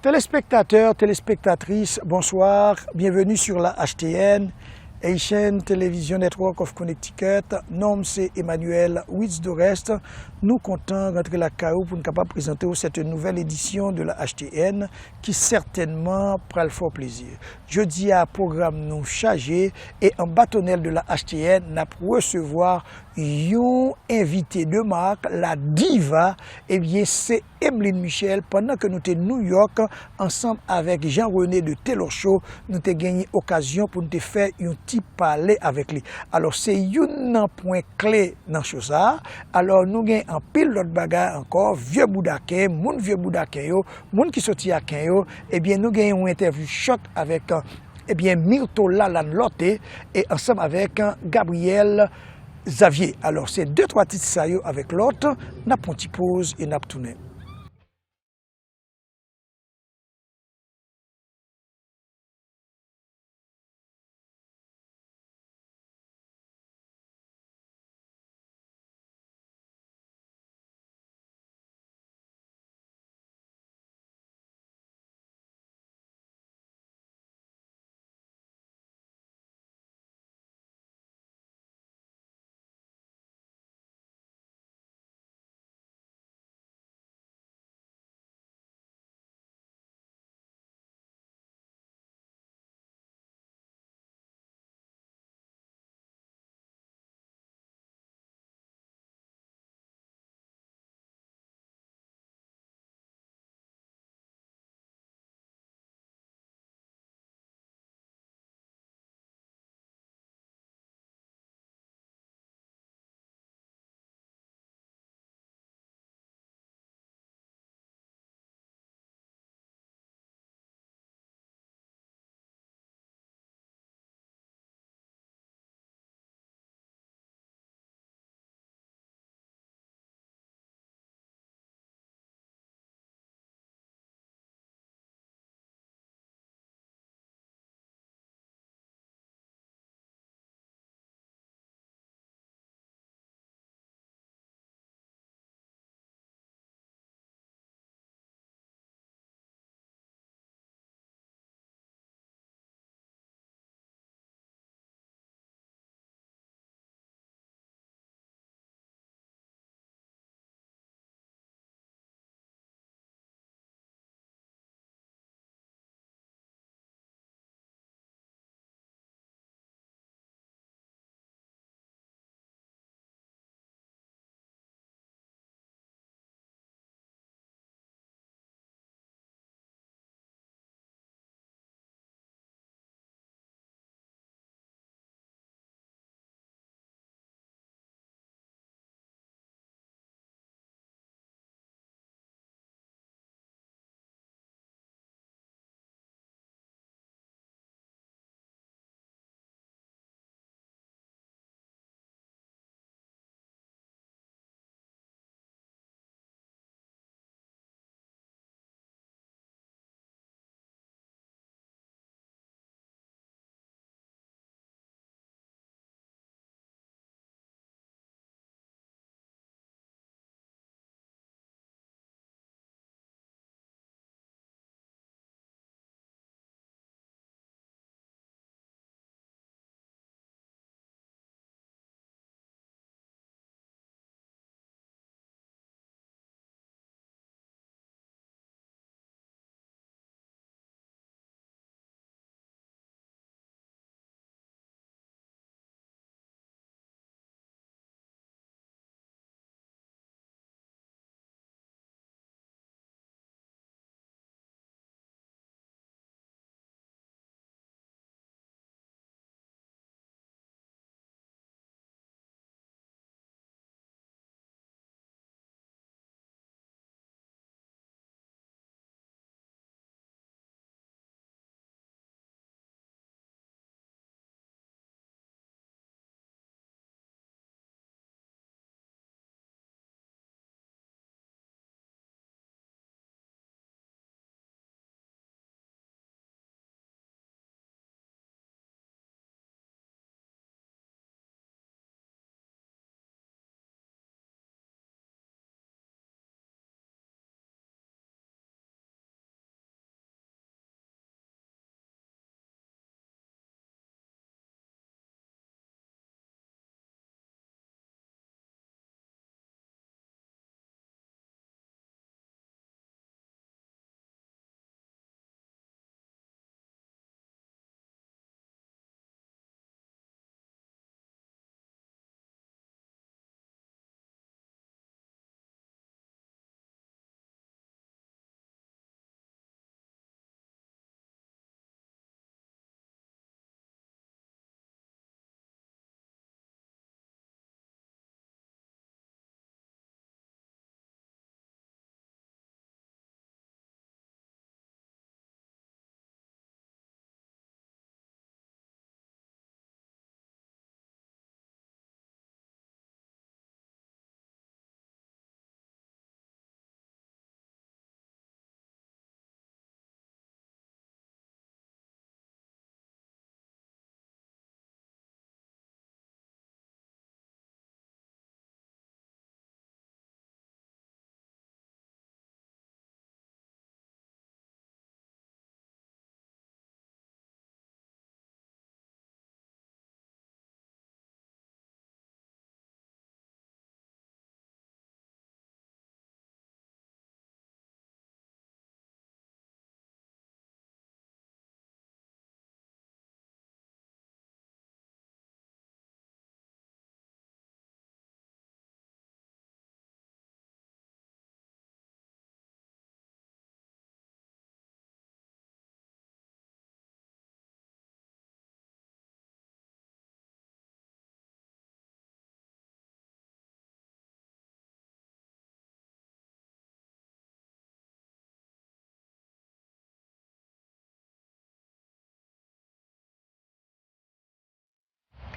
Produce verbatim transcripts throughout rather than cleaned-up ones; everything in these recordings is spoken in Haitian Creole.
Téléspectateurs, téléspectatrices, bonsoir. Bienvenue sur la H T N, Haitian Television Network of Connecticut. Non m se Emmanuel Witz Dorest. Nou kontan rantre lakay ou pou n kapab prezante w cette nouvelle édition de la H T N ki sètènman pral fè w plezi. Jodi a, pwogram nou chaje e anba tonnèl de la H T N, n ap resevwa yon envite de marque, la diva, ebyen, se Emeline Michel. Pandan ke nou te New York, ansanm avèk Jean René de Telor Show, nou te genyen okazyon pou n te fè yon ti pale avèk li. Alò, se youn nan pwen kle nan show sa a. Alò, nou gen anpil lòt bagay ankò, vye boudaken, moun vye boudaken yo, moun ki soti Aken yo, ebyen, nou gen yon entèvyou chòk avèk, ebyen, Myrthola Lanlorte e ansanm avèk Gabriel Xavier. Alò, se de twa tit sa yo avèk lòt, n ap pran ti poz e n ap tounen.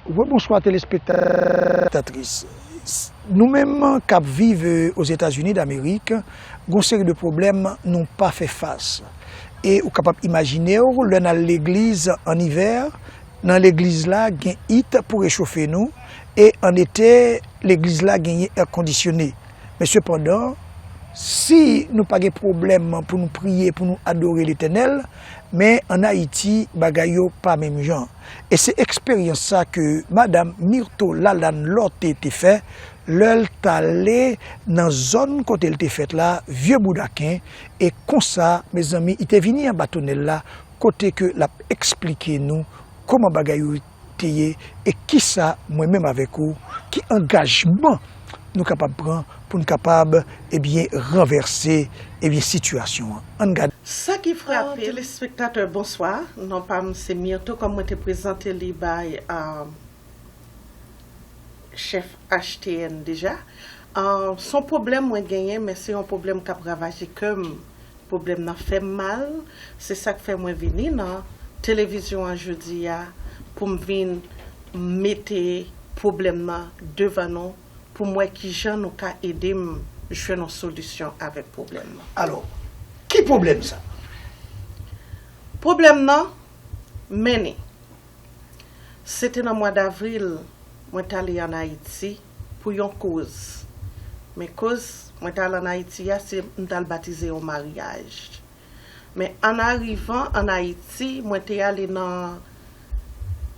Rebonswa telespektatris. Nou menm k ap viv, e, Ozetazini Damerik, gon seri de pwoblèm nou pa fè fas. E ou kapab imajine w, lè n al legliz an ivè, nan legliz la gen it pou rechofe nou, e an ete, legliz la genyen èkondisyone. Men sepandan, si nou pa gen pwoblèm pou nou priye, pou nou adore Letènèl, men ann Ayiti, bagay yo pa menm jan. E se eksperyans sa ke madanm Myrtho Lalane Lorthé te fè lè l t ale nan zòn kote l te fèt la, Vye Boudaken, e konsa, mezanmi, li te vini anba tonèl la, kote ke l ap eksplike nou kòman bagay yo te ye e kisa mwen menm avèk ou, ki angajman nou kapab pran pou n kapab, ebyen, ranvèse, ebyen, sitiyasyon an. Ann gade. Sa ki frape, telespektatè, bonswa. Non pa m se Myrtho, kòm mwen te prezante li bay, ah, chèf H T N deja. Ah, se yon pwoblèm mwen genyen, men se yon pwoblèm k ap ravaje kè m. Pwoblèm nan fè m mal, se sa k fè mwen vini nan televizyon an jodi a pou m vin mete pwoblèm nan devan nou, pou m wè kijan nou ka ede m jwenn yon solisyon avèk pwoblèm nan. Alò, ki pwoblèm sa? Pwoblèm nan, men ni. Se te nan mwa davril, mwen t ale ann Ayiti pou yon koz. Men koz mwen t al ann Ayiti a, se m t al batize yon maryaj. Men ann arivan ann Ayiti, mwen te ale nan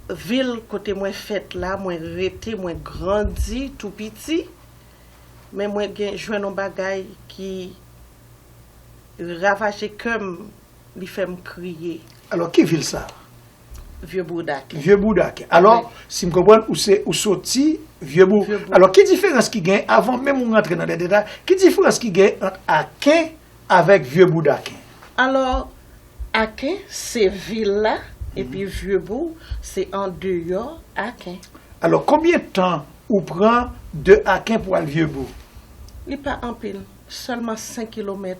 vil kote mwen fèt la, mwen rete, mwen grandi tou piti. Men mwen gen, jwenn yon bagay ki ravaje kè m, li fè m kriye. Alò, ki vil sa? Vye Boudaken. Vye Boudaken. Alò, si m konprann, ou se, ou soti Vye Bou-, Vye Bou- alò, ki diferans ki gen, avan menm ou rantre nan lè detay, ki diferans ki gen ant Aken avèk Vye Boudaken? Alò, Aken, se vil la, epi Vye Bou, se andeyò Aken. Alò, konbyen tan ou pran de Aken pou al Vye Bou? Li pa anpil, sèlman senk kilomèt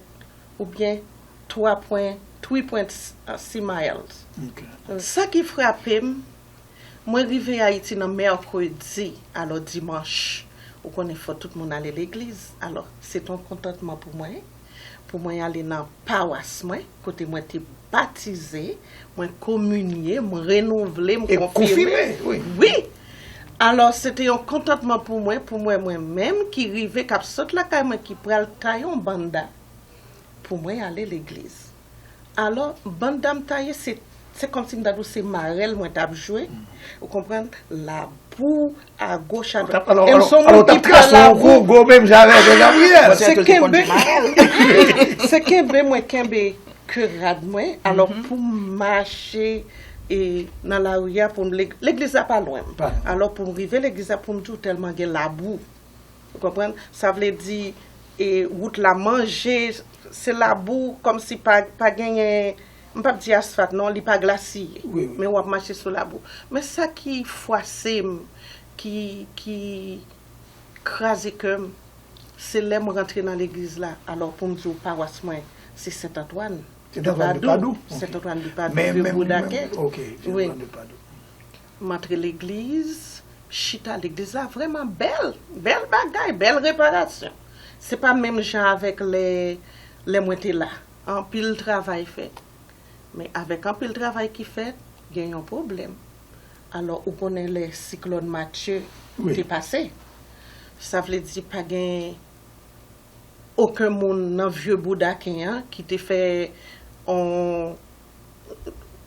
oubyen twa pwen, three point six miles. Ok. Sa ki frape m, mwen rive Ayiti nan mèkredi, alò dimanch, ou konnen fò tout moun ale legliz. Alò, se te yon kontantman pou mwen, pou mwen ale nan pawas mwen, kote mwen te batize, mwen kominye, mwen renouvle, mwen konfime. Wi. Alò, se te yon kontantman pou mwen, pou mwen, mwen menm ki rive, k ap sot lakay mwen, ki pral taye yon banda pou mwen ale legliz. Alò, banda m taye, se, se kòmsi m ta di w se marèl mwen t ap jwe, ou konprann, labou, agoch, adwat. E m se yon moun ki pran labou. Se kenbe, se kenbe mwen kenbe ke rad mwen, alò pou m mache, e, nan lari a, pou m, legliz la pa lwen m. Alò pou m rive legliz la, pou m di w tèlman gen labou. Ou konprann? Sa vle di, e, wout la manje, se labou, kòmsi pa, pa genyen, m p ap di asfalt non, li pa glasiye. Men w ap mache sou labou. Men sa ki fwase m, ki, ki kraze kè m, se lè m rantre nan legliz la. Alò, pou m di w, pawas mwen, se Sent Antwàn de Padou. Sent Antwàn de Padou, Vye Boudaken. M antre legliz, m chita, legliz la vrèman bèl, bèl bagay, bèl reparasyon. Se pa menm jan avèk lè, lè mwen te la. Anpil travay fèt. Men avèk anpil travay ki fèt, gen yon pwoblèm. Alò, ou konnen lè siklòn Matye te pase, sa vle di pa gen okenn moun nan Vye Boudaken an ki te fè on,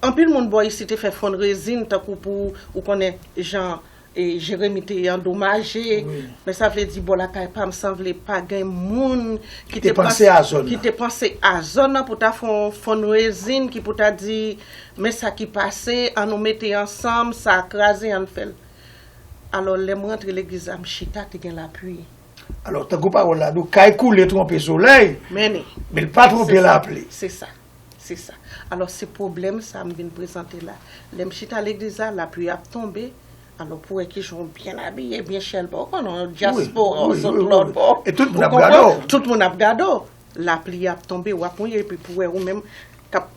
anpil moun bò isi te fè fundraising, tankou pou, ou konnen jan, e, Jeremi te andomaje. Men sa vle di bò lakay pa m sanble pa gen moun ki te panse a zòn nan, ki te panse a zòn nan pou ta fè on fundraising, ki pou ta di, men sa ki pase, ann nou mete ansanm, sa kraze, ann fè l. Alò, lè m rantre legliz la, m chita, te gen lapli. Alò, tankou pawòl la di w, kay koule twonpe solèy, men li pa twonpe lapli. Se sa. Se sa. Alò, se pwoblèm sa m vin prezante la. Lè m chita legliz la, lapli ap tonbe. Alò, pou wè kijan w byen abiye, byen chèlbè, ou konnen, yon dyaspora, w sot lòtbò. E tout moun ap gade w. Tout moun ap gade w. Lapli ap tonbe, w ap mouye, epi pou wè ou menm k ap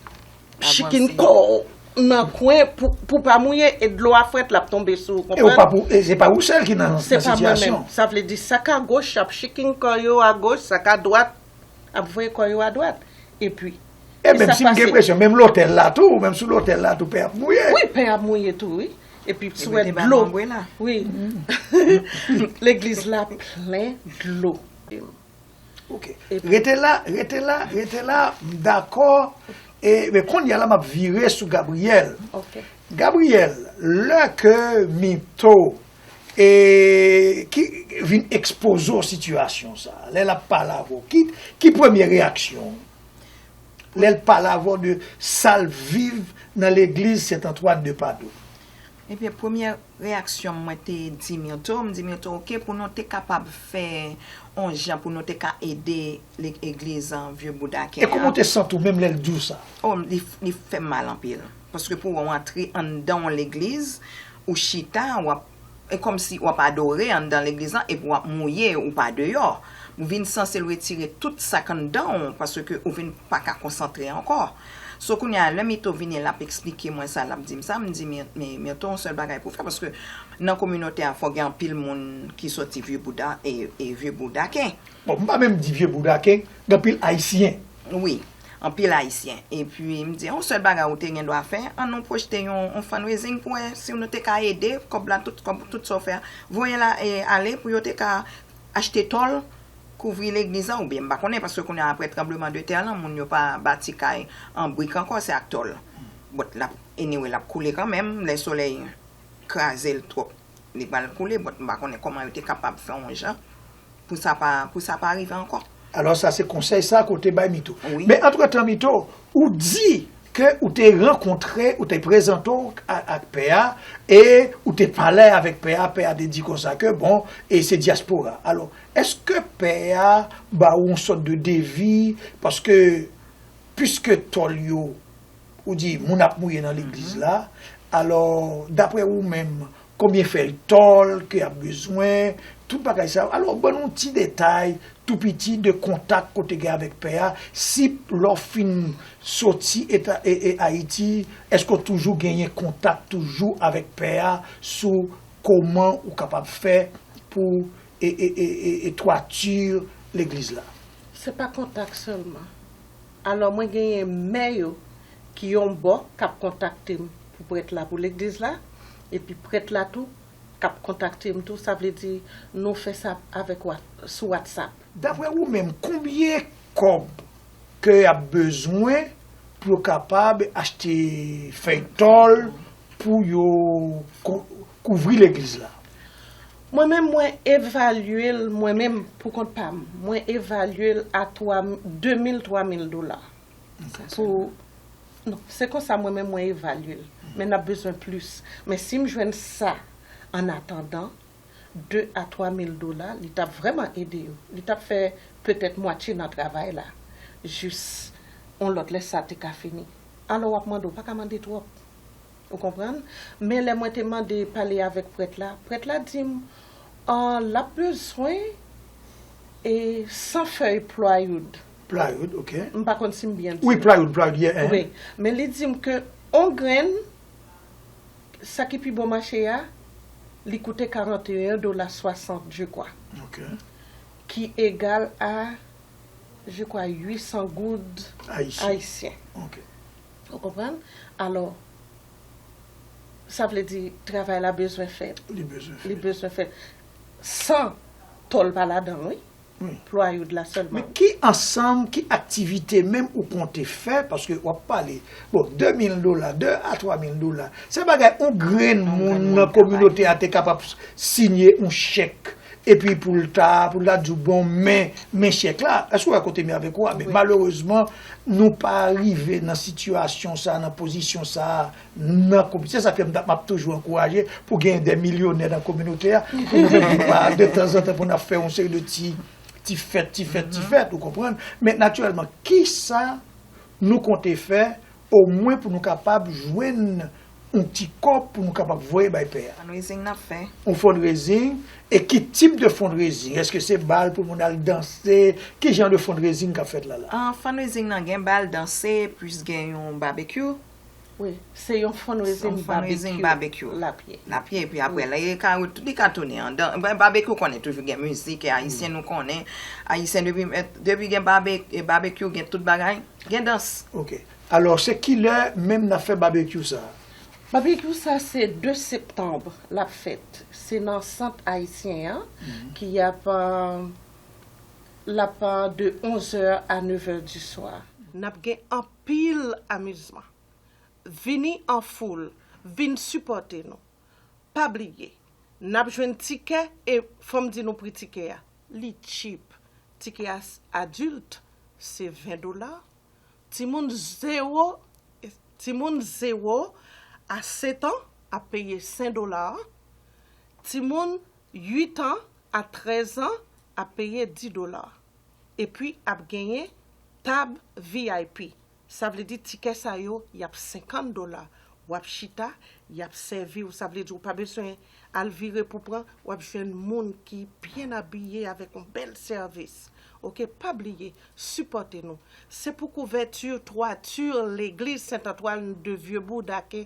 chikin kò w. nan kwen pou, pou pa mouye, e dlo a frèt, l ap tonbe sou ou, konprann? E ou pa pou, e se pa ou sèl ki nan, nan sitiyasyon. Se pa mwen menm. Sa vle di, sa k a goch ap chikin kò yo a goch, sa k a dwat ap voye kò yo a dwat. Epi, e menm si m gen enpresyon, menm lotèl la tou, menm sou lotèl la tou, pè ap mouye. Wi, pè ap mouye tou, wi. Epi, si w wè dlo. Wi. Legliz la plen dlo. Ok. Rete la, rete la, rete la, m dakò. E, men kounye a la, m ap vire sou Gabriel. Ok. Gabriel, lè ke Mito, e, ki vin ekspoze w sitiyasyon sa, lè l ap pale avè w, ki, ki premye reyaksyon w? Lè l pale avè w de sa l viv nan legliz Sent Antwàn de Padwa. Ebyen, premye reyaksyon m, mwen te di Myrtho, m di Myrtho, oke, pou nou te kapab fè yon jan pou nou te ka ede legliz an Vye Boudaken an. E kòman w te santi w menm lè l di w sa? Oh, li, li fè m mal anpil. Paske pou w antre anndan yon legliz, ou chita, w ap, e kòmsi w ap adore anndan legliz lan, epi w ap mouye, ou pa deyò. Ou vin sanse l retire tout sa k anndan w, paske ou vin pa ka konsantre ankò. So, kounye a, lè Mito vini, l ap eksplike mwen sa, l ap di m sa, m di, "Men, men, Mito, yon sèl bagay pou fè, paske nan kominote a, fò gen anpil moun ki soti Vye Bouda, e, e Vye Boudaken." Bon, m pa menm di Vye Boudaken, gen anpil Ayisyen. Wi, anpil Ayisyen. Epi, m di, "Yon sèl bagay ou te gen dwa fè, ann nou pwojte yon, yon fundraising pou wè si nou te ka ede, kòb la, tout, kòb, tout sa w fè a, voye l a, e, ale pou yo te ka achte tòl, kouvri legliz la, oubyen m pa konnen, paske kounye a, apre tranblemanntè lan, moun yo pa bati kay an brik ankò, se ak tòl." But l ap, anyway, l ap koule kanmenm, lè solèy kraze l twòp, li pral koule, but m pa konnen kòman yo te kapab fè yon jan pou sa pa, pou sa pa rive ankò. Alò, sa se konsèy sa ke w te bay Mito. Wi. Men antretan, Mito, ou di ke ou te rankontre, ou te prezante w a, ak pè a, e ou te pale avèk pè a, pè a te di konsa ke, bon, e se dyaspora. Alò, èske pè a ba ou yon sòt de devi? Paske, piske tòl yo, ou di moun ap mouye nan legliz la, alò, daprè ou menm, konbyen fèy tòl ke y ap bezwen, tout bagay sa yo. Alò, ban nou ti detay tou piti de kontak ke w te gen avèk pè a, si lè w fin soti eta, e, e Ayiti, èske w toujou genyen kontak toujou avèk pè a sou kòman ou kapab fè pou e, e, e, e, e twati legliz la? Se pa kontak sèlman. Alò, mwen genyen mè yo ki yon bò k ap kontakte m pou prèt la, pou legliz la, epi prèt la tou k ap kontakte m tou, sa vle di nou fè sa avèk What-, sou WhatsApp. Daprè ou menm, konbyen kòb ke y ap bezwen pou yo kapab achte fèy tòl pou yo kou-, kouvri legliz la? Mwen menm, mwen evalye l, mwen menm, pou kont pa m, mwen evalye l a twa, de mil, twa mil dola. Pou, non, se konsa mwen menm, mwen evalye l. Men n ap bezwen plis. Men si m jwenn sa, an atandan, de a twa mil dola, li t ap vrèman ede yo. Li t ap fè petèt mwatye nan travay la. Jis, yon lòt lè sa te ka fini. Alò, w ap mande, w pa ka mande twòp. Ou konprann? Men lè mwen te mande pale avèk prèt la, prèt la di m, ah, l ap bezwen, e, san fèy plywood. Plywood, ok. M pa konn si m byen di. Wi, plywood, plywood, yeah, eh. Wi. Men li di m ke yon grenn, sa ki pi bon mache a, li koute karanteyen dola swasant, je kwa. Ok. Ki egal a, je kwa, uit san goud ayisyen. Ayisyen. Ok. Ou konprann? Alò, sa vle di, travay la bezwen fèt. Li bezwen fèt. Li bezwen fèt. San tòl pa ladan l, wi. Wi. Plywood la sèlman. Men ki ansanm, ki aktivite menm ou konte fè? Paske w ap pale, bon, de mil dola, de a twa mil dola. Se bagay yon grenn moun nan kominote a te kapab sinye yon chèk. Epi pou l ta, pou l ta di w, bon, men, men chèk la. Èske w wè kote m ye avèk ou a? Men malerezman, nou pa rive nan sitiyasyon sa, nan pozisyon sa, nan komi-, se sa k fè m t ap, m ap toujou ankouraje pou gen de milyonè nan kominote a, pou nou menm nou pa, de tanzantan, pou n ap fè yon seri de ti, ti fèt, ti fèt, ti fèt, ou konprann? Men natirèlman, kisa nou konte fè, omwen pou nou kapab jwenn yon ti kòb pou nou kapab voye bay pè a? Fundraising n ap fè. Yon fundraising? E ki tip de fundraising? Èske se bal pou moun al danse? Ki jan de fundraising k ap fèt la la? Ah, fundraising nan gen bal, danse, plis gen yon barbecue. Wi, se yon fundraising Fundraising barbecue barbecue. Lapyè. Lapyè, epi apre la, e ka, tout li ka tounen andan. Barbecue konnen toujou gen mizik, e ayisyen nou konnen. Ayisyen depi, depi gen barbecue, gen tout bagay, gen dans. Ok. Alò, se kilè menm n ap fè barbecue sa a? Barbecue sa se de septanm l ap fèt. Se nan sant ayisyen an ki ap, euh, l ap, euh, de onzè a nevè di swa. N ap gen anpil amizman. Vini an foul, vin sipòte nou. Pa bliye, n ap jwenn tikè e fò m di nou pri tikè a. Li tchip. Tikè a adilt se ven dola. Timoun zewo, timoun zewo a sèt an ap peye senk dola. Timoun uit an a trèz an ap peye dis dola. Epi ap genyen tab V I P. Sa vle di tikè sa yo, y ap senkant dola. W ap chita, y ap sèvi w. Sa vle di w pa bezwen al vire pou pran, w ap jwenn moun ki byen abiye avèk yon bèl sèvis. Ok, pa bliye, sipòte nou. Se pou kouvèti twati legliz Sent Antwàn de Vye Boudake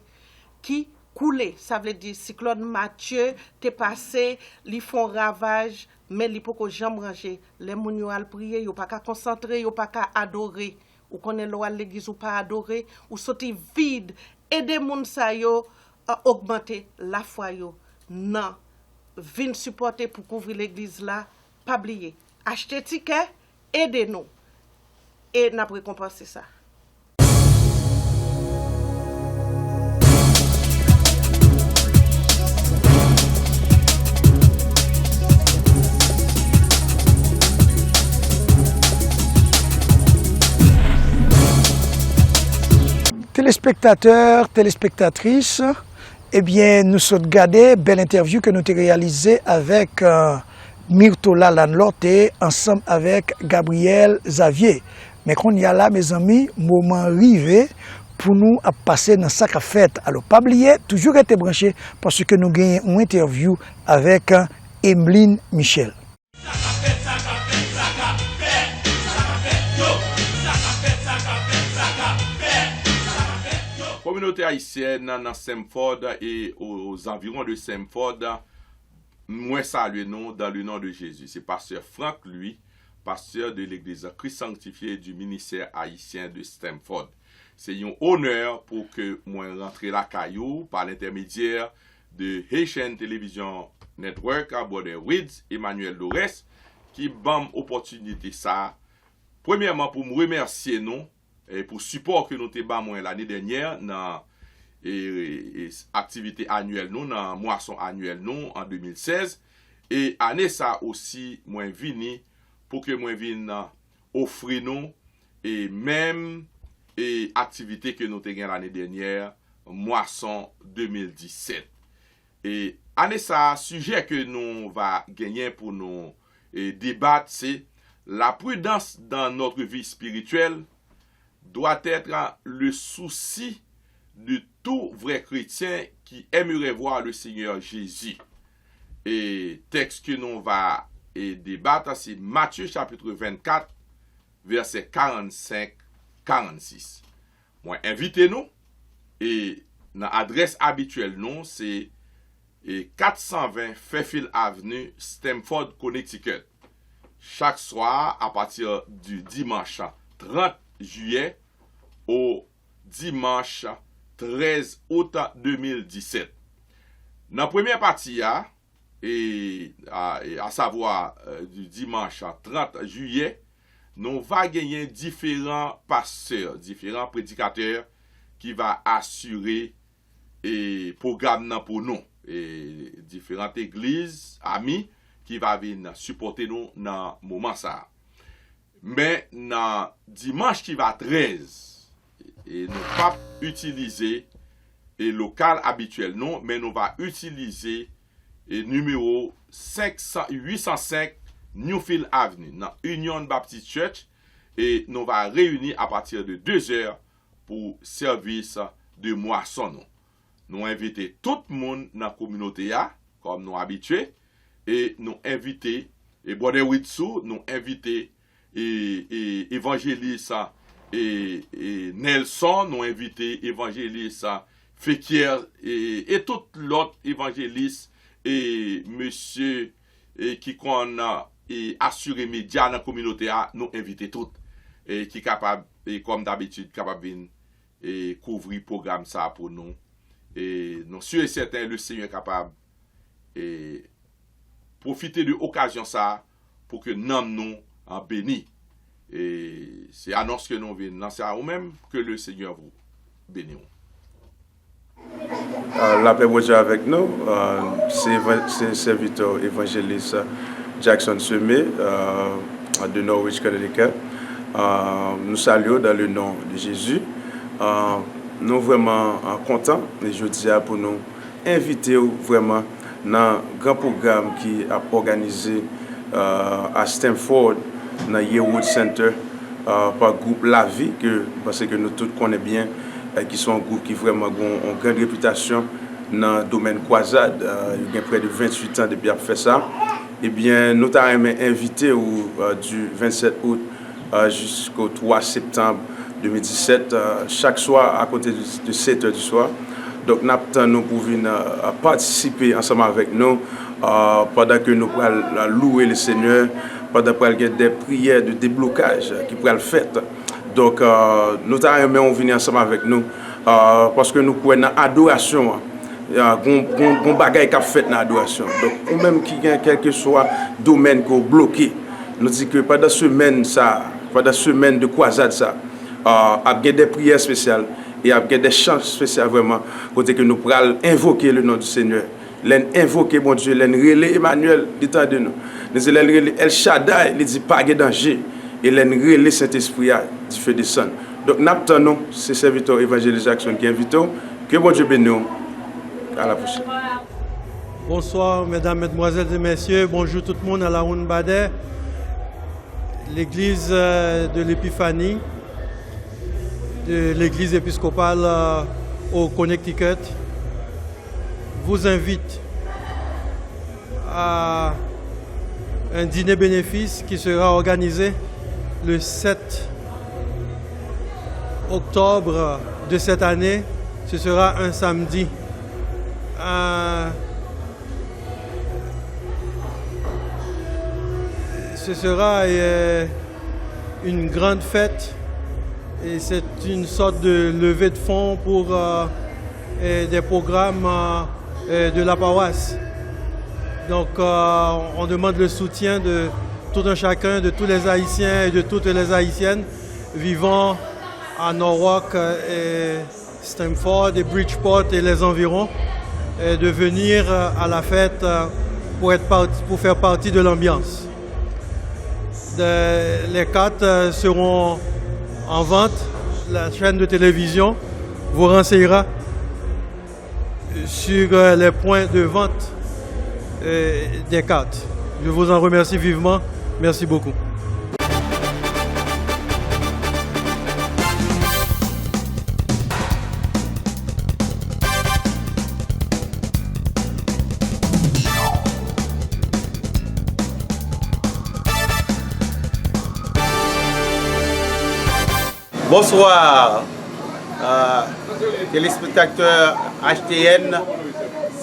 ki koule. Sa vle di siklòn Matye te pase, li fè yon ravaj, men li poko janm ranje. Lè moun yo al priye, yo pa ka konsantre, yo pa ka adore. Ou konnen lè w al legliz ou pa adore, ou soti vid. Ede moun sa yo, a, ogmante lafwa yo nan vin sipòte pou kouvri legliz la. Pa bliye, achte tikè, ede nou e n ap rekonpanse sa. Telespektatè, telespektatris, ebyen, nou sot gade bèl entèvyou ke nou te reyalize avèk, euh, Myrtola Lanlorte ansanm avèk Gabriel Xavier. Men kounye a la, mezanmi, moman rive pou nou ap pase nan sa k ap fèt. Alò, pa bliye, toujou rete branche paske nou genyen yon entèvyou avèk, euh, Emeline Michel. Kominote ayisyèn nan Stamford e aux environs de Stamford, mwen salye nou dans le nom de Jésus. Se pastè Franck Louis, pastè de l'église Christ Sanctifié du ministère haïtien de Stamford. Se yon onè pou ke mwen rantre lakay ou pa lentèmedyè de Haitian Television Network, Brother Wids Emmanuel Lores, ki ban m opòtinite sa a. Premyèman, pou m remèsye nou e pou sipò ke nou te ban mwen lane dènyè nan e, e, aktivite anyèl nou, nan mwason anyèl nou an de mil sèz. E ane sa a osi, mwen vini pou ke mwen vin ofri nou e menm e aktivite ke nou te gen lane dènyè, mwason de mil disèt. E ane sa a, sijè ke nou va genyen pou nou e debat se: La prudence dans notre vie spirituelle doit être le souci de tout vrai chrétien qui aimerait voir le Seigneur Jésus. E tèks ke nou va e debat se Matye chapit vennkat, vèsè karannsenk, karannsis. Mwen envite nou e nan adrès abityèl nou, se e kat san ven Fairfield Avenue, Stamford, Connecticut. Chak swa, apati di dimanch trant jiyè o dimanch trèz out de mil disèt. Nan premyè pati a, e, a, e, asavwa, e, di dimanch trant jiyè, nou va genyen diferan pastè, diferan predikatè ki va asire e pwogram nan pou nou. E diferan egliz, ami, ki va vin sipòte nou nan moman sa a. Men nan dimanch ki va trèz, e nou p ap itilize e lokal abityèl nou, men nou va itilize e nimewo senk san, uit san senk Newfield Avenue, nan Union Baptist Church, e nou va reyini apati de de zè pou sèvis de mwason nou. Nou envite tout moun nan kominote a, kòm nou abitye, e nou envite, e Brother Widsou, nou envite, e, e evanjelis, a, e, e, Nelson, nou envite evanjelis, a, Fekier, e, e tout lòt evanjelis, e, mesye, e, ki konn, e, asire medya nan kominote a, nou envite tout, e, ki kapab, e, kòm dabitid, kapab vin, e, kouvri pwogram sa a pou nou. E, nou si e sèten, le Senyè kapab, e, pwofite de okazyon sa a pou ke nanm nou, a, beni. E se anons ke nou vin lanse a ou menm, ke le Senyè vous béni. Euh, lapè Bondye avèk nou. Euh, se evan- se sèvitè evanjelis Jackson Semé, euh, de Norwich, Connecticut. Euh, nou salye w dans le nom de Jésus. Euh, nou vrèman, euh, kontan jodi a pou nou envite w vrèman nan gran pwogram ki ap òganize, euh, a Stamford, nan Yearwood Center, euh, pa gwoup Lavi, ke m panse ke nou tout konnen byen, euh, ki se yon gwoup ki vrèman gen yon, yon grand repitasyon nan domèn kwazad. Euh, yo gen prè de venntuit an depi y ap fè sa. Ebyen, nou ta renmen envite w, euh, du vennsèt out, euh, jusqu'au trois septembre deux mille dix-sept, euh, chak swa akote de, de sèt è du swa. Donk, n ap tann nou pou vin, euh, patisipe ansanm avèk nou, euh, pandan ke nou pral, euh, louwe le Senyè, pandan pral gen de priyè de deblokaj, euh, ki pral fèt. Donk, euh, nou ta renmen w vini ansanm avèk nou, euh, paske nou kwè nan adorasyon an. Ya, gon, gon, gon bagay k ap fèt nan adorasyon. Donk, ou menm ki gen kèlkeswa domèn ke w bloke, nou di ke pandan semèn sa, pandan semèn de kwazad sa, ah, ap gen de priyè espesyal e ap gen de chan espesyal vrèman, kote ke nou pral envoke le non du Senyè. Lè n envoke Bondye, lè n rele Emanyèl, li tande nou. Li di lè n rele El Shaddai, li di pa gen danje. E lè n rele Sentespri a, dife desann. Donk, n ap tann ou, se sèvitè w Evanjelis Jackson ki envite w. Ke Bondye beni w. A la pwochèn. Bonsoir, mesdames, mesdemoiselles et messieurs. Bonjour tout le monde à la Wunbadè, l'église euh, de l'Épiphanie, de l'église épiscopale euh, au Connecticut, vous invite à un dîner bénéfice qui sera organisé le sept octobre de cette année. Ce sera un samedi. Euh, ce sera euh, une grande fête et c'est une sorte de levée de fonds pour euh, euh, des programmes euh, euh, de la paroisse. Donc euh, on demande le soutien de tout un chacun, de tous les Haïtiens et de toutes les Haïtiennes vivant à Norwalk euh, et Stamford et Bridgeport et les environs, euh, de venir euh, à la fête euh, pour, être parti, pour faire partie de l'ambiance. De- les cartes euh, seront en vente. La chaîne de télévision vous renseignera sur euh, les points de vente euh, des cartes. Je vous en remercie vivement. Merci beaucoup. Bonswa, euh, telespektatè H T N.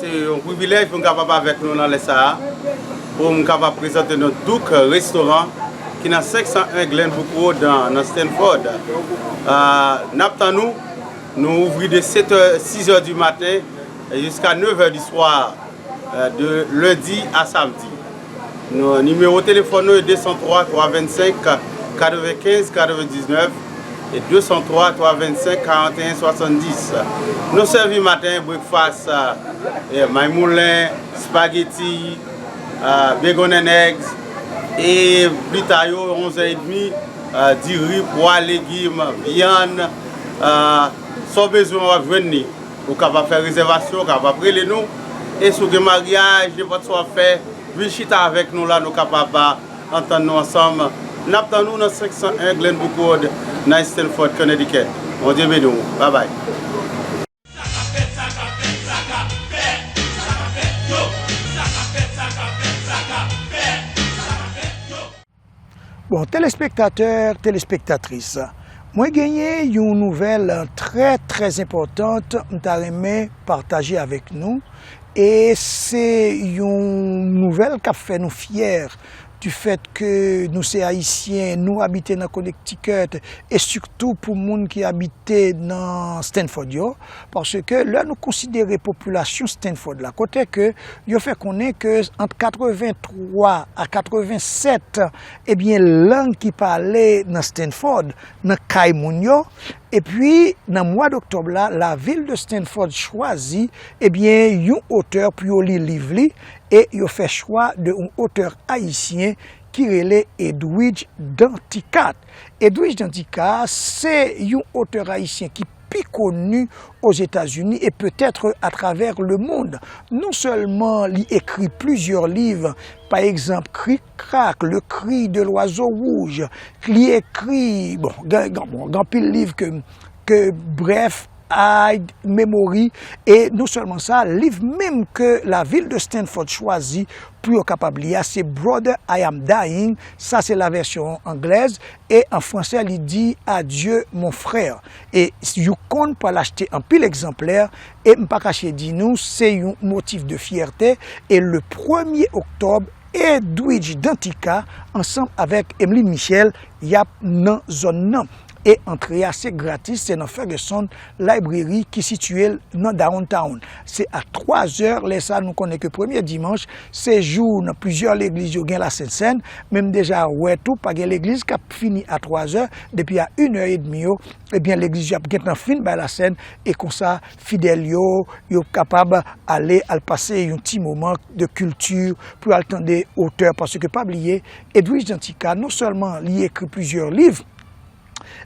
Se yon privilèj pou m kapab avèk nou nan lè sa a, pou m kapab prezante nou Duke Restaurant ki nan senk san en Glenbrook Road nan, nan Stamford. Euh, n ap tann nou, nou ouvri de sèt è, sis è di maten jiska nèf è di swa. De lendi a samdi. Nou, nimewo telefòn nou e de san twa, twa vennsenk, katrevenkenz, katrevendiznèf e de san twa, twa vennsenk, karanteyen, swasanndis. Nou sèvi maten, breakfast, eh, maymoulen, spaghetti, eh, bacon and eggs, e pita yo, onz è edmi, eh, diri, pwa, legim, vyann, eh, sa w bezwen w ap jwenn li. Ou kapab fè rezèvasyon, ou kapab rele nou. E si w gen maryaj, nenpòt sa w ap fè, vin chita avèk nou la, nou kapab antann nou ansanm. N ap tann ou nan senk san en Glenbrook Road, nan Stamford, Connecticut. Bondye beni w. Babay. Bon, telespektatè, telespektatris, Mwen genyen yon nouvèl trè, trè enpòtan m ta renmen pataje avèk nou. E se yon nouvèl k ap fè nou fyè du fait que nou se Ayisyen, nou abite nan Connecticut, e sitou pou moun ki abite nan Stanford yo, paske lè nou konsidere popilasyon Stanford la, kote ke yo fè konnen ke ant katrevenntwa a katrevensèt, ebyen, lang ki pale nan Stanford, nan kay moun yo, epi nan mwa doktòb la, lavil de Stanford chwazi, ebyen, yon otè pou yo li liv li, e yo fè chwa de yon otè ayisyen ki rele Edwidge Danticat. Edwidge Danticat, se yon otè ayisyen ki pi koni Ozetazini e petèt atravè lemonn. Non sèlman li ekri plizyè liv, pa egzanp, Krik Krak, Le Cri de l'Oiseau Rouge, li ekri, bon, gen, gen, bon, gen anpil liv ke, ke, brèf, High Memory, e non sèlman sa, liv menm ke lavil de Stanford chwazi pou yo kapab li a, se Brother, I Am Dying, sa se lavèsyon anglèz, e an fransè, li di Adieu, mon frère. E Yukon pral achte anpil egzanplè, e m pa kache di nou, se yon motif de fyète, e le premye oktòb, Edwidge Danticat, ansanm avèk Emeline Michel, y ap nan zòn nan. E antre a, se gratis, se nan Ferguson Library ki sitiye l nan downtown. Se a twa zè, lè sa nou konnen ke premye dimanch, se jou nan plizyè legliz yo gen Lasentsèn, men m deja wè tou, pa gen legliz k ap fini a twa zè, depi a inè edmi yo, ebyen, legliz yo ap gentan fin bay lasèn, e konsa, fidèl yo, yo kapab ale, al pase yon ti moman de kilti pou al tande otè, paske pa bliye, Edwidge Danticat, non sèlman li ekri plizyè liv,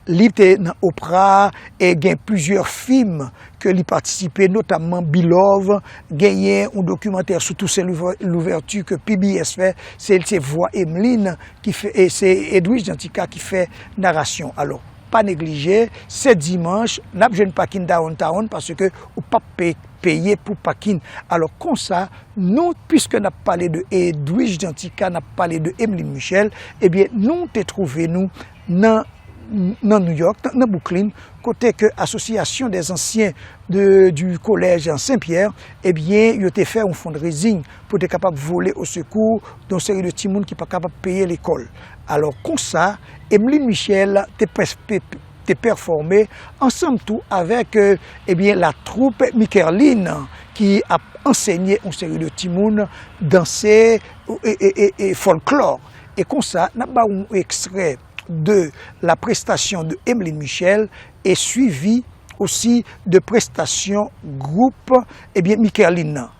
li te nan Oprah, e gen plizyè fim ke li patisipe, notamman Beloved, genyen yon dokimantè sou Toussaint Louver-, Louverture ke P B S fè, se, se vwa Emeline ki fè, e se Edwidge Danticat ki fè narasyon. Alò, pa neglije, se dimanch, n ap jwenn pakin downtown paske ou p ap pe-, peye pou pakin. Alò, konsa, nou, piske n ap pale de Edwidge Danticat, n ap pale de Emeline Michel, ebyen, nou te twouve nou nan, nan New York, nan, nan Brooklyn, kote ke Association des Anciens de, du Collège Saint-Pierre, ebyen, yo te fè yon fundraising pou te kapab vole o sekou de yon seri de timoun ki pa kapab peye lekòl. Alò, konsa, Emeline Michel te pès-, pe-, te pèfòme ansanm tou avèk, e, ebyen, la troupe Mikerline ki ap ansenye yon seri de timoun danse e, e, e, e fòlklò. E konsa, n ap ba w yon ekstrè de la prestation de Emeline Michel e suivi osi de prestasyon gwoup, ebyen, Mikerline nan.